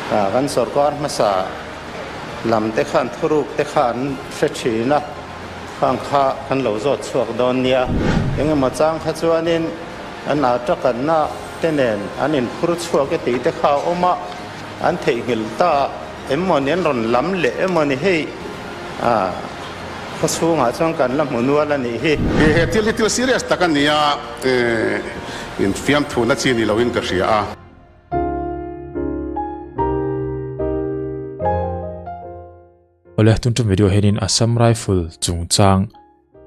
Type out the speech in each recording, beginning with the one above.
Kan sorkar hmasa lam te khan thuruk te kha an hre thin a, khang kha kan lo zawt chhuak dawn nia. Engemaw chang kha chuanin an atakanna te nen an inphur chhuak e tih te kha a awm a, an theihnghilh ta em mawni an rawn lam leh em mawni hei khaw chhungah chuan kan la hmu nual a nih hi. He thil hi thil serious tak a ni a, infiamthuna chi ni loin ka hria a. Awle, tun tum video hianin Assam Rifle chungchang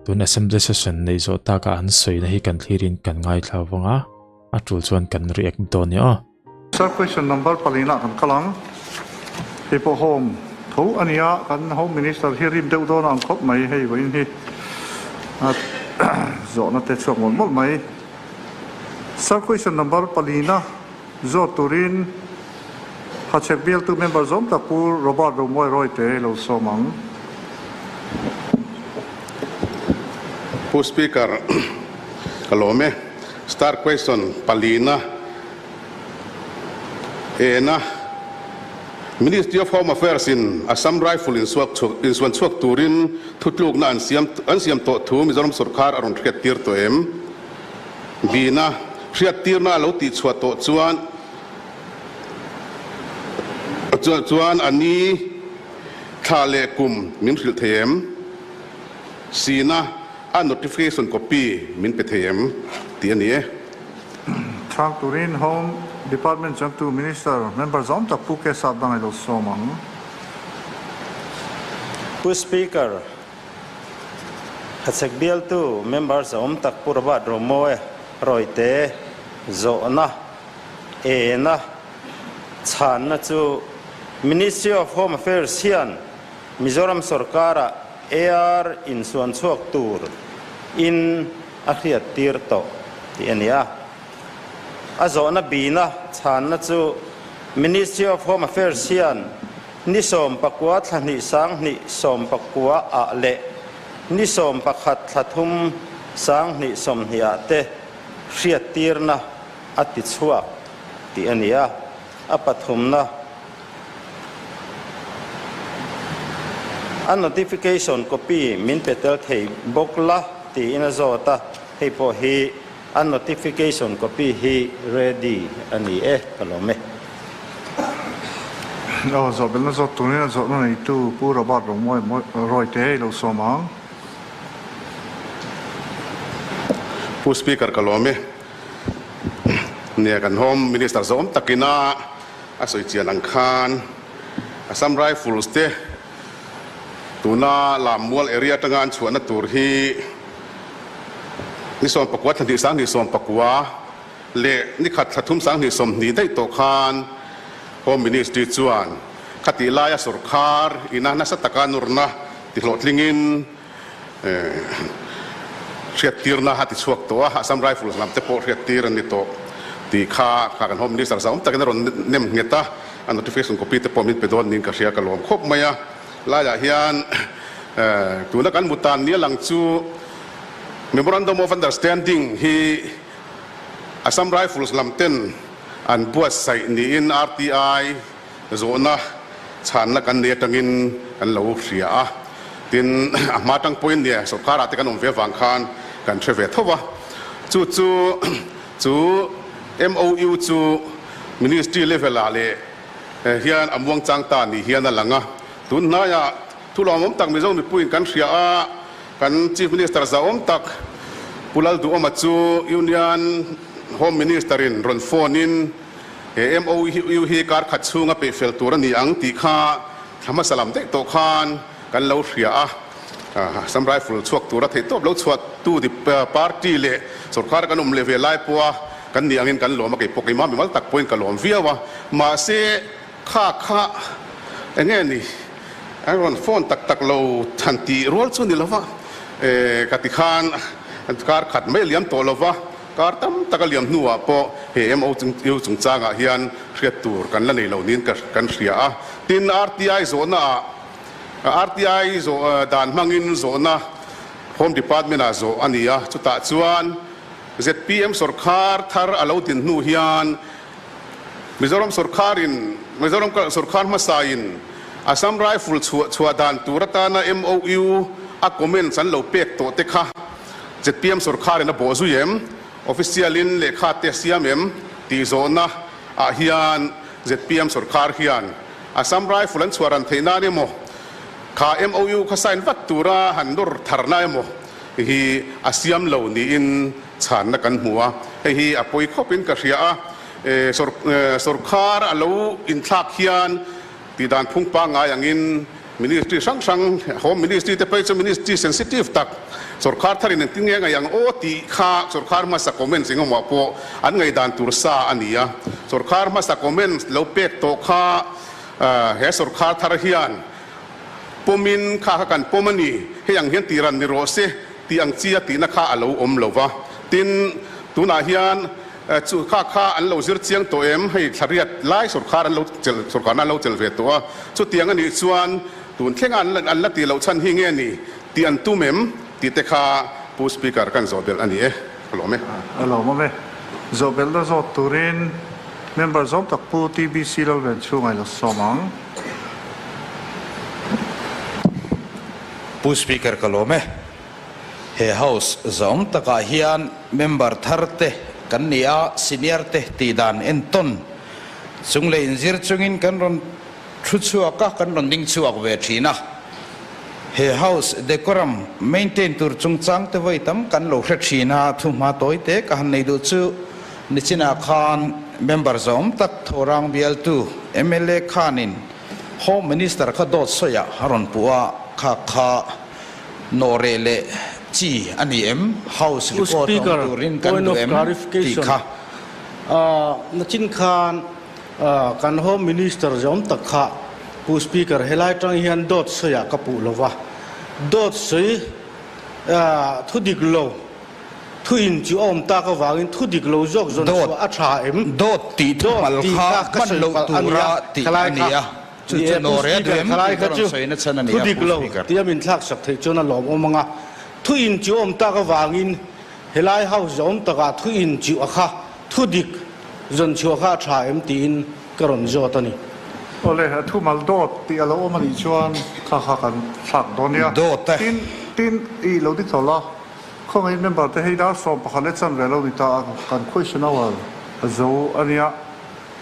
tun Assembly session neih zawh taka an sawina hi kan thlirin kan ngaithla vang a, a tul chuan kan react dawn nia aw. Sir question number palina kan kal ang. Hei pawh home tho a nia, kan home minister hi rim deuh dawn a ang khawp mai hei vawiin hi a zawhna te chhuak mawlh mawlh mai. Sir question number palina Zawt turin Hachhek bialtu member zawm tak Pu Robert Romawi Rawite lo sawm ang. Pu Speaker, ka lawm e. Star question palina ena Ministry of Home Affairs in Assam Rifle insuan chhuak turin thutlukna an siam an siam tawh thu Mizoram sorkar a rawn hriattir tawh em? Bina hriattirna a lo tihchhuah tawh chuan chuan a ni thla leh kum min hrilh thei em? Sina a notification copy min pe thei em? tih a ni e. Chhang turin Home Department changtu Minister member zawm tak Pu Kesap dang i lo sawm ang. Pu Speaker, Hachhek bialtu member zahawm tak Pu Robert Romoe Rawite zawhna, ena, chhanna chu Ministry of Home Affairs hian Mizoram sorkara AR insuan chhuak tur in a hriattir tawh tih a ni a. A zawhna bina chhanna chu Ministry of Home Affairs hian Ni 19 thla hnih 2019 ah leh ni 11 thla thum 2020 ah te hriattirna a ti chhuak tih a ni a, a pathumna a notification copy min pe tel thei bawk la tiin a zawt a, hei pawh hi A notification copy hi ready a ni e, ka lawm e. Aw, zawhbelna zawt turin a zawhna neitu Pu Robert Romawi Rawite i lo sawm ang. Pu Speaker ka lawm e. Nia kan Home Minister zawm takina a sawi chian ang khan Assam Rifles te Tuna Lammual area atanga an chhuahna tur hi ni 19 thla hnih 2019 leh ni khat thla thum 2020 daih tawh khan Home Ministry chuan khatih laia sorkar ina nasa taka nurna tihlawhtlingin hriattirna a tichhuak tawh a, Assam Rifles lam te pawh hriattir an ni tawh tih kha kha kan Home Minister zahawm takin a rawn nem nghet a, a notification copy te pawh min pe dawn niin ka hria ka lawm khawp mai a. Laiah hian tuna kan hmu tan nia lang chu Memorandum of Understanding hi Assam Rifles lam ten an buatsaih niin RTI Zawhna chhanna kan nei atangin kan lo hria a, tin a hma tang pawhin nia sorkarah te kan awm ve avang khan kan hre ve tho va. Chu chu chu MOU chu Ministry level ah leh hian a muang chang ta ni hian a lang a. Tun hnaiah thu lawmawm tak Mizo mipuiin kan hria a, kan Chief Minister zahawm tak Pu Lalduhawma chu Union Home Minister in rawn phone in, He MOU hi kar khat chhunga peih fel tur a ni ang tih kha thla hmasa lam daih tawh khan kan lo hria a. Assam Rifle chhuak tura theihtawp lo chhuahtu party leh sorkar kan awm leh ve lai pawha kan nih angin kan lawm a, keipawh keimah mimal tak pawhin ka lawm viau a. Mahse kha kha eng nge ni an rawn phone tak tak lo than tih rual chu ni lova ka ti khan kar khat mai a liam tawh lova. Kar tam tak a liam hnuah pawh he MOU chungchangah hian hriat tur kan la nei lo niin kan hria a. Tin, RTI zawhnaah RTI zawh dan hmangin zawhna Home Department-ah zawh a ni a, chutah chuan zpm sawrkhar thar a lo din hnu hian Mizoram sawrkharin Mizoram sorkar hmasain Assam Rifle chhuah chhuah dan tur atana MOU a comments an lo pek tawh te kha zpm sorkarin a bawh zui em? Official-in lehkha te a siam em? tih zawhna ah hian zpm sorkar hian Assam Rifle an chhuah ran theih nan emaw, kha MOU kha sign vat tura han nawr tharna emaw hi a siam lo niin chhanna kan hmu a, hei hi a pawi khawpin ka hria a, sorkar a lo inthlak hian tihdan phung pangngai angin Ministry hrang hrang, Home Ministry te phei chu Ministry sensitive tak, sorkar tharin engtin nge ngaih ang aw tih kha sorkar hmasa comments engemaw pawh an ngaihdan tur sa a ni a. Sorkar hmasa comments lo pek tawh kha he sorkar thar hian pawmin kha kha kan pawm a ni, hei ang hian tih ran ni rawh se tih ang chi a tihna kha a lo awm lo va. Tin, tunah hian Chu kha kha an lo zir chiang tawh em? Hei thlariat lai sorkar an lo chelh, sorkarna an lo chelh ve tawh a. Chutiang a nih chuan tun thlenga an an la tih loh chhan hi nge ni tih an tum em? Tih te kha Pu Speaker kan zawh belh a ni e. Ka lawm e. A lawm awm e. Zawh belhna zawt turin member zawm tak Pu TBC Lalven chhungah i lo sawm ang. Pu Speaker ka lawm e. He House zawng takah hian member thar te kan ni a, senior te tih dan entawn chung leh inzir chungin kan rawn thu chhuak a, kan rawn ding chhuak ve thin a. He House decorum maintain tur chungchang te vawi tam kan lo hre thin a, thuhma tawi te ka han nei duh chu nichinah khan member zawng tak Thorang bialtu mla khanin Home Minister kha dawt sawiah a rawn puh a, kha kha Nawhreh leh chi a ni em? House Pu record awm Speaker, turin kan point duh of em? Tih clarification. kha. Nachin khan kan Home Minister zawm tak kha Pu Speaker helai tang hian dawt sawiah ka puh lo va. Dawt sawi thu dik lo, thu in chu a awm tak avangin thu dik lo zawk zawn Dawt, chhuah a tha em? dawt tih Dawt thumal tih kha kha ka hman sawi loh palh a tura nia, tih khalai a ni kha. a. Chu Ni chu e, Pu nawr e a Speaker, duh em khalai tih kha ka rawn chu sawi na chhan a ni thu a, dik Pu lo Speaker. tia min thlak sak theih chuan a lawm awm ang a. Thu in chu awm tak avangin helai House zawm takah thu in chu a kha thu dik zawn chhuah kha a tha em tiin ka rawn zawt a ni. Awle, a thu mal dawt tih a lo awm a nih chuan kha kha kan thlak dawn nia. Dawt e. Tin, tin, i lo ti tawlh a, khawngaihin member te hei dar 11 leh chanve lo ni ta a, kan question hour a zo a nia.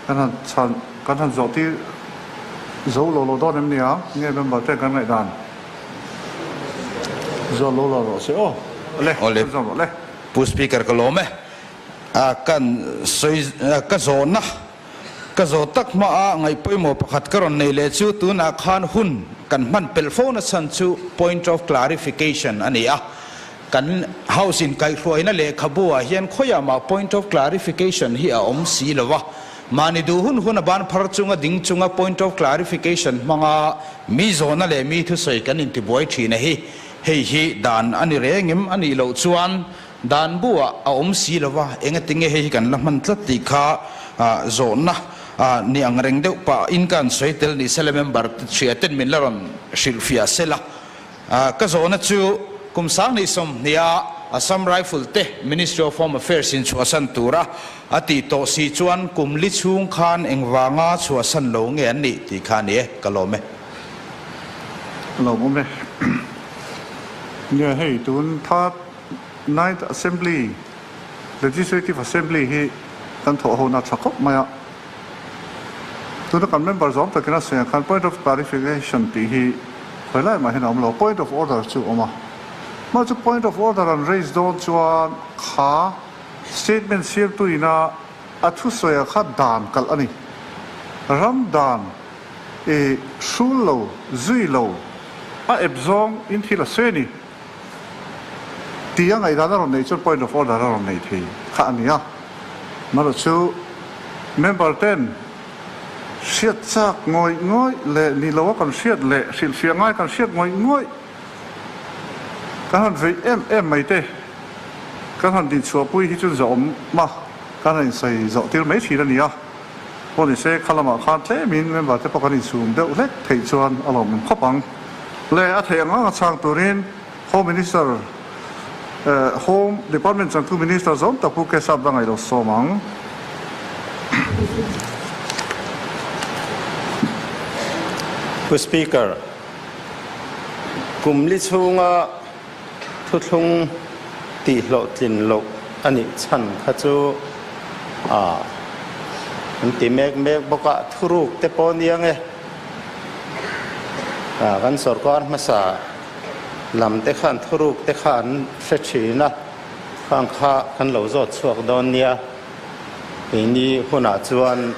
Kan han chhan, kan han zawh tir zo lo lo dawn em nia? Nge member te kan ngaihdan zawh lo lo rawh se aw. Le, Awle, kan zawm rawh le. Pu Speaker ka lawm e. A kan sawi, ka zawhna ka zawh tak hma a ngaih pawimawh pakhat ka rawn nei leh chu tunah khan hun kan hman pelh fo na chhan chu point of clarification a ni a. Kan House in kaihhruaina lehkhabu ah hian khawiah mah point of clarification hi a awm si lo a, mahni duh hun hun a ban phar chunga ding chunga point of clarification hmanga mi zawhna leh mi thusawi kan intibuai thin a hi, hei hi dan a ni reng em a nih loh chuan dan bu ah a awm si lo a, engatinge hei hi kan la hman tlat tih kha zawhna ni ang reng deuh pah in ka han sawi tel ni sela member hria ten min la rawn hrilhfiah sela. Ka zawhna chu kum 2020-a Assam Rifle te Ministry of Home Affairs in chhuahsan tura a tih tawh si chuan kum li chhung khan engvanga chhuahsan lo nge an nih tih kha a ni e, ka lawm e. Ka lawm awm e. Nia hei tun Third Ninth Assembly, Legislative Assembly hi kan thawh hona tha khawp mai a. Tuna kan member zawm takin a sawi ang khan point of clarification tih hi khawi lai mah hian a awm lo, point of order chu a awm a. Mah chu point of order an raise dawn chuan kha statement siamtu ina a thusawi ah kha dan kalh a ni. Ram dan i hrul lo, zui lo, a ep zawng in thil a sawi a ni tih a ngaihdan a rawn neih chuan point of order a rawn nei thei kha a ni a. Marawh chu member ten hriat chak ngawih ngawih leh ni lo a kan hriat leh hrilhfiah ngai kan hriat ngawih ngawih kan han vei em em mai te kan han dinchhuahpui hi chu zawm a kan han insawi zawh tir mai thin a ni a. Pawh ni se kha lamah khan tlemin member te pawh kan insum deuh hlek theih chuan a lawmawm khawp ang. Le a theih ang ang a chhang turin Home Minister Home Department changtu Minister zawm tak Pu Kesap Dangai lo sawm ang. Pu Speaker, kum li chhunga thuthlung tihhlawhtlin loh a nih chhan kha chu an ti mek mek bawk a, thuruk te pawh nia nge kan sorkar hmasa lam te khan thuruk te kha an hre thin a, khang kha kan lo zawt chhuak dawn nia. Keini hunah chuan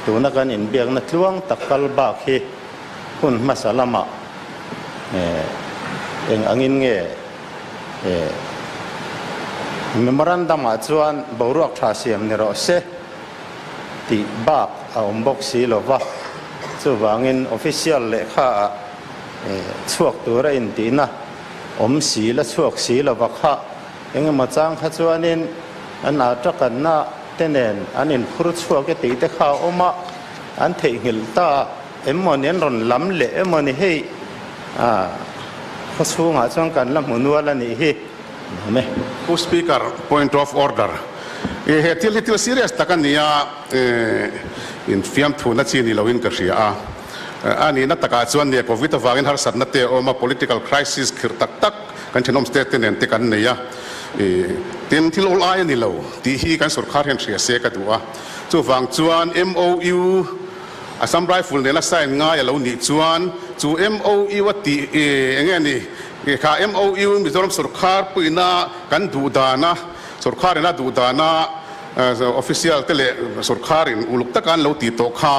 tuna kan inbiakna tluang tak kal bak hi hun hmasa lamah eng angin nge memorandum ah chuan boruak tha siam ni rawh se tih bak a awm bawk si lo va, chuvangin official lehkha ah chhuak tura intihna awm si la chhuak si lo va kha Engemaw chang kha chuanin an atakanna te nen an inphur chhuak e tih te kha a awm a, an theihnghilh ta em maw ni, an rawn lam leh emaw ni hei khawchhungah chuan kan la hmu nual a nih hi. Nuam e. Pu Speaker, point of order. He thil hi thil serious tak a ni a, infiamthuna chi ni loin ka hria a. A nihna takah chuan nia Covid avangin harsatna te a awm a, political crisis khirh tak tak kan thenawm state te nen te kan nei a, tin thil awl ai a ni lo tih hi kan sorkar hian hria se ka duh a. Chuvang chuan MOU Assam Rifle nena sign ngai a lo nih chuan chu MOU a tih eng nge ni kha MOU Mizoram sorkar puihna kan duh dana sorkar ina duh dana official te leh sorkar in uluk taka an lo tih tawh kha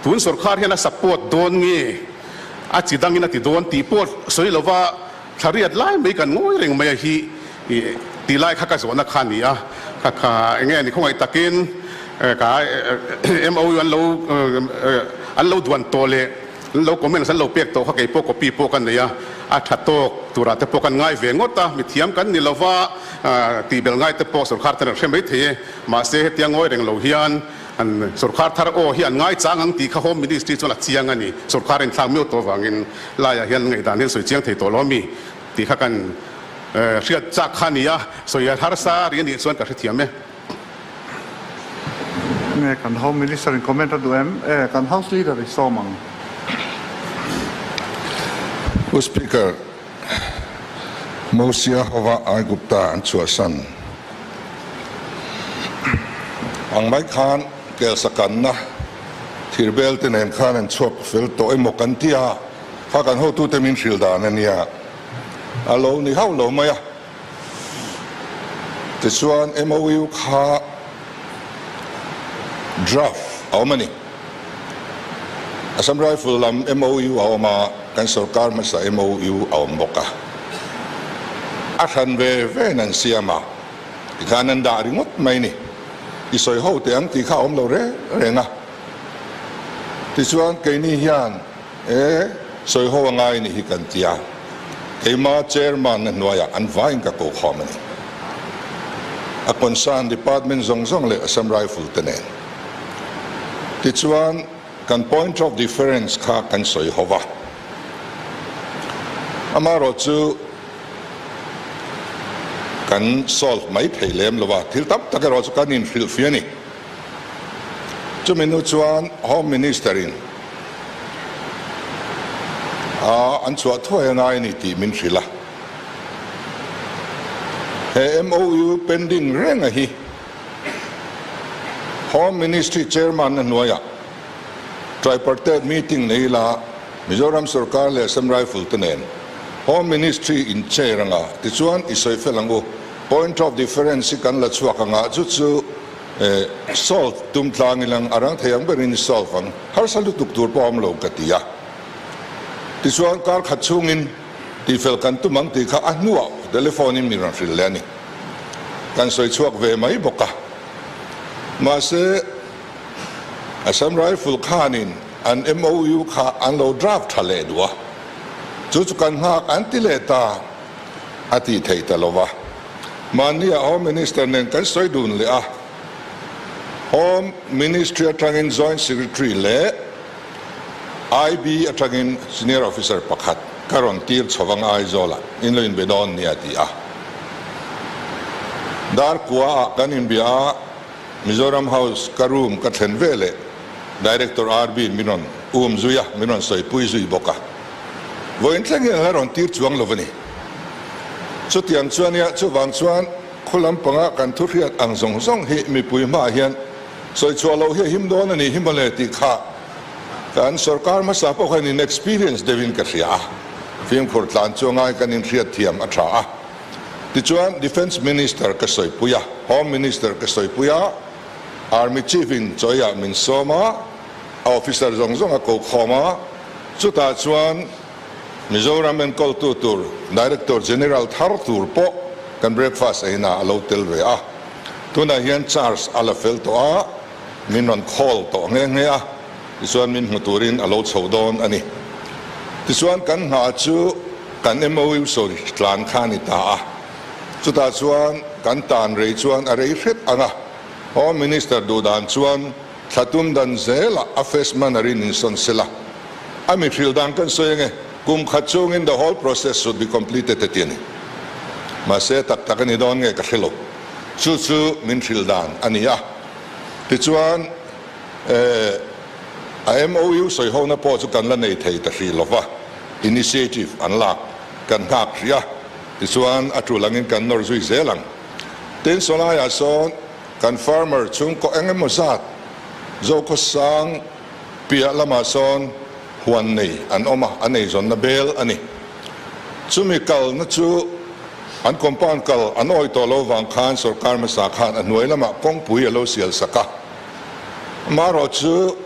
Tun sorkar hian a support dawn nge a chi dangin a ti dawn tih pawh sawi lova thla riat lai mai kan ngawi reng mai a hi tih lai kha ka zawhna kha a ni a, kha kha enge ni khawngaih takin ka MOU an lo an lo duan tawh leh an lo comments an lo pek tawh kha kei pawh copy pawh ka nei a, a tha tawk turah te pawh kan ngai ve ngawt a, mithiam kan ni lova tih bel ngai te pawh sorkar ten an hre mai thei e, mahse hetia ngawi reng lo hian An sorkar thar aw hi an ngaichang ang tih kha Home Ministry chuan a chiang a ni. Sorkar inthlak miau tawh avangin laiah hian ngaihdan hian sawi chiang thei tawh lo a mi tih kha kan hriat chak kha a ni a, sawi a harsa rih a nih chuan ka hrethiam e. Nge kan Home Minister in comment a duh em? E, kan House Leader i sawm ang. Pu Speaker, Mosia hova Aigupta an chhuahsan ang mai khan kelsa kanna thirbel te nen khan an chhuak fel tawh emaw kan ti a, kha kan hotute min hrilh dan a nia, a lo ni hauh lo mai a. Tichuan MOU kha draft a awm a ni. Assam Rifle lam MOU a awm a, kan sorkar hmasa MOU a awm bawk a. A hran ve ve in an siam a, tikhan an dah ringawt mai ni. I sawi ho teh ang tih kha a awm lo reng reng a. Tichuan keini hian e sawi ho a ngai ni hi kan ti a, keima chairman na hnuaiah an vaiin ka kokhawm a ni. A concern department zawng zawng leh Assam Rifle te nen. Tichuan, kan point of difference kha kan sawi ho va. Amaherawh chu kan solve mai thei lem lo va, thil tam tak erawh chu kan inhrilhfiah a ni. Chumi hnu chuan Home Minister in a an chhuah thuai a ngai a ni tih min hrilh a. He MOU pending renga hi Home Ministry Chairman na hnuaiah Tripartite meeting nei ila Mizoram sorkar leh Assam Rifle te nen Home Ministry in chair anga tichuan i sawi fel ang u. Point of difference hi kan la chhuak anga chu chu solve tum tlang ilang a rang thei ang berin i solve ang. Harsa lutuk tur pawh a awm lo ka ti a. Tichuan kar khat chhungin tihfel kan tum ang tih kha a hnuah telephone in min rawn hrilh leh a ni. Kan sawi chhuak ve mai bawk a. Mahse, Assam Rifle khanin an MOU kha an lo draft tha leh duh a, chu chu kan nghak an ti leh ta a tih theih ta lo va. Mahnia Home Minister nen kan sawi dun leh a, Home Ministry atangin Joint Secretary leh IB atangin Senior Officer pakhat ka rawn tir chho vang Aizawlah in lo inbe dawn nia ti a. Dar kua ah kan inbia a, Mizoram House ka room ka thlen veleh Director RB in min rawn. um zui a, min rawn sawipui zui bawk a. Vawiin thleng hian a la rawn tir chuang lo a ni. Chutiang chuan nia, chuvang chuan khu lampanga kan thu hriat ang zawng zawng hi mipui hmaah hian sawi chhuah loh hi a him dawn a ni hi mawle tih kha kan sorkar hmasa pawh khan inexperience deuhin ka hria a, fimkhur tlan chu a ngai kan inhriat thiam a tha a. Tichuan Defence Minister ka sawipui a, Home Minister ka sawipui a, Army Chief in chawiah min sawm a, a officer zawng zawng a ko khawm a, chutah chuan Mizoram enkawltu tur Director General thar tur pawh kan breakfast eina a lo tel ve a, tunah hian charge a la fel tawh a, min rawn call tawh nghe nghe a, tichuan min hmu turin a lo chho dawn a ni. Tichuan kan nghah chu kan MOU sawi tlan kha a ni ta a, chutah chuan kan tan rei chuan a rei hret ang a, Home Minister duhdan chuan thla tum dan zelah a face manner in insawn sela, a mi hrilh dan kan sawi ange, kum khat chungin the whole process should be completed a ti a ni. Mahse tak tak a ni dawn nge ka hre lo, chu chu min hrilh dan a ni a. Tichuan eh a MOU sawi hona pawh chu kan la nei thei ta hrih lova, initiative an lak kan nghak hrih a, tichuan a tul angin kan nawr zui zel ang. Tin sawlaiah sawn kan farmer chhungkaw eng emaw zat Zokhawsang piah lamah sawn huan nei an awm a, an eizawnna bel a ni. Chumi kalna chu an compound kal an awih tawh lo vang khan sorkar hmasa khan a hnuai lamah kawngpui a lo sial sak a. Amaherawh chu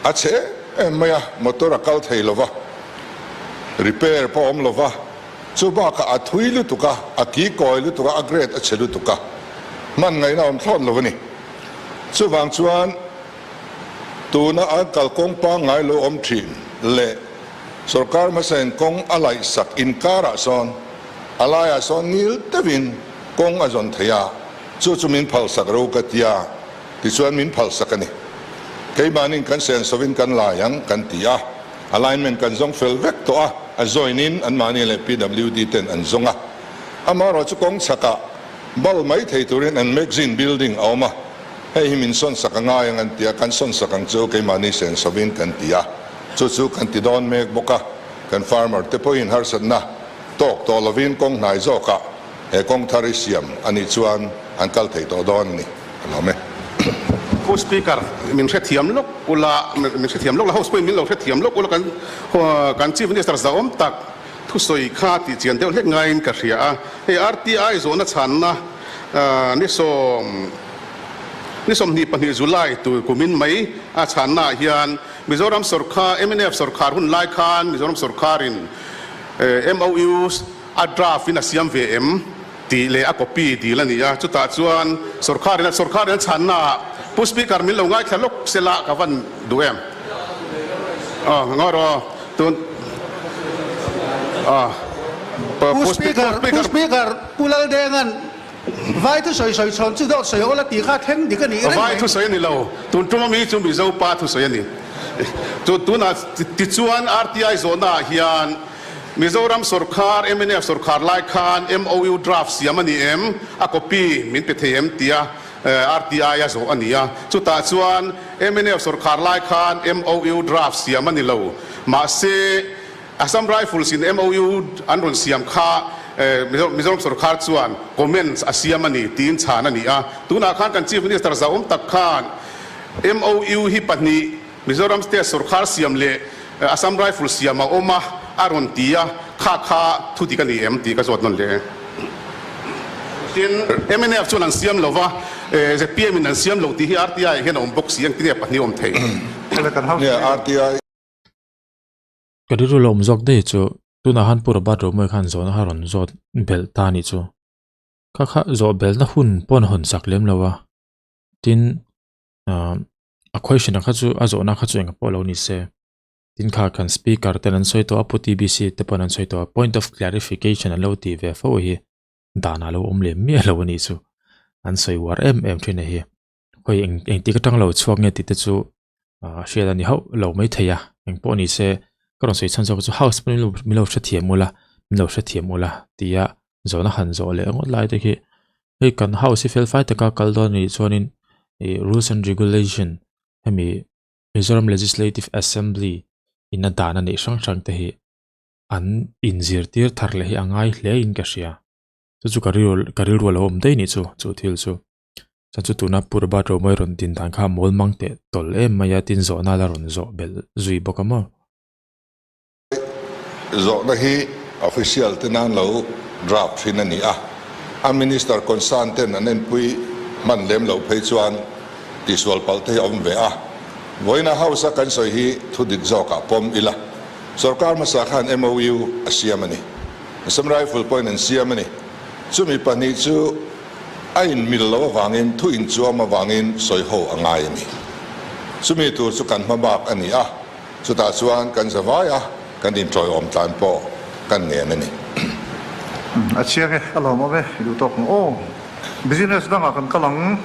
a chhe em em mai a, motor a kal thei lova, repair pawh a awm lova. Chu bakah a thui lutuk a, a ki kawi lutuk a, a grade a chhe lutuk a, hman ngaihna awm thlawt lo a ni. Chuvang chuan tuna an kalkawng pangngai lo awm thin leh sorkar hmasain kawng a laihsak inkarah sawn a laiah sawn ngil deuhin kawng a zawn thei a, chu chu min phalsak ro ka tia, tichuan min phalsak a ni. Keimahnin kan sensawin kan lai ang kan ti a. Alignment kan zawng fel vek tawh a, a join in anmahni leh PWD ten an zawng a. Amaherawh chu kawng chhakah bal mai thei turin an magazine building a awm a, hei hi min sawn sak a ngai ang an ti a, kan sawn sak ang chu keimahni sen sovin kan ti a, chu chu kan ti dawn mek bawk a, kan farmer te pawhin harsatna tawk tawh lovin kawng hnai zawkah he kawng thar hi siam a nih chuan an kal thei tawh dawn a ni. Ka lawm e. Pu Speaker, min hrethiam lawk ula, min hrethiam lawk la, House pawhin min lo hrethiam lawk ula, kan kan Chief Minister zahawm tak thusawi kha tih chian deuh hlek ngaiin ka hria a. Hei RTI zawhna chhanna ni sawm ni 22 July tur kumin mai a chhanna ah hian Mizoram sawrkar mnf sawrkar hun lai khan Mizoram sawrkarin MOU a draft in a siam ve em? Tih leh a copy dil a ni a, chutah chuan sorkharin a sorkharin a chhanna ah Pu Speaker min lo ngaithla lawk se la ka van duh em? Aw ngawi rawh aw tun aw Pu Speaker Pu Speaker Pu Laldenga'n vai thusawi sawi chhawn chu dawt sawi awl a tih kha thleng dik a nih reng mai. Vai thusawi a ni lo, tun tum ami chu Mizo pa thusawi a ni. Chu tunah tichuan RTI zawhna ah hian Mizoram sorkar, mnf sorkar lai khan MOU draft siam a ni em? A copy min pe thei em? tia RTI a zawh a ni a. Chutah chuan mnf sorkar lai khan MOU draft siam a ni lo. Mahse, Assam Rifles in MOU an rawn siam kha Mizoram sorkar chuan comments a siam a ni tiin chhan a ni a. Tunah khan kan Chief Minister zahawm tak khan MOU hi pahnih, Mizoram State sorkar siam leh Assam Rifle siam a awm a, a rawn ti a, kha kha thu dik a ni em tih ka zawt nawn leh. Tin, mnf chuan an siam lo va, zpm in an siam lo tih hi RTI ah hian a awm bawk si, engtin nge pahnih awm thei? Nia, RTI. Ka rilru la awm zawk daih chu tunah khan Pu Robert Romawia khan zawhna kha rawn zawt belh ta a nih chu. Kha kha zawh belhna hun pawh an hawn sak lem lo a, tin ahh a question kha chu a zawhna kha chu engah pawh lo ni se tin kha kan speaker ten an sawi tawh a pu T_B_C te pawh an sawi tawh a point of clarification an lo tih ve fo hi dan a lo awm lem miah lo a nih chu an sawi uar em em thin a hi hawi eng engtik atang lo chhuak nge tih te chu ah hriat a ni hauh lo mai thei a engpawh ni se ka rawn sawi chhan zawk chu house pawh min lo hrethiam ula min lo hrethiam ula tia zawhna han zawh leh ngawt lai te khi hei kan house hi fel fai taka kal dawn anih chuanin ih rules and regulation hemi Mizoram Legislative Assembly. ina dan a neih hrang hrang te hi an inzirtir thar leh hi a ngai hle in ka hria. Chu chu ka rilru ka rilru a lo awm daih nih chu chu thil chu. Chuan chu tuna Pu Robert Romawia rawn din dan kha mawl mang teh tawlh em mai a tin zawhna la rawn zawh belh zui bawk a maw. Zawhna hi official te nan lo draft thin a ni a, a minister concern ten an enpui hman lem loh phei chuan tihsual palh te hi a awm ve a. Vawiina House a kan sawi hi thu dik zawkah pawm ila, sorkar hmasa khan MOU a siam a ni. Assam Rifle pawhin an siam a ni. Chumi pahnih chu a inmil loh avangin thu inchuam avangin sawiho a ngai a ni. Chumi tur chu kan hma bak a ni a. Chutah chuan kan za vai a, kan inṭawiawm tlan pawh kan ngen a ni. A chiang e, a lawmawm e, i duh tawk ang aw. Business dangah kan kal ang.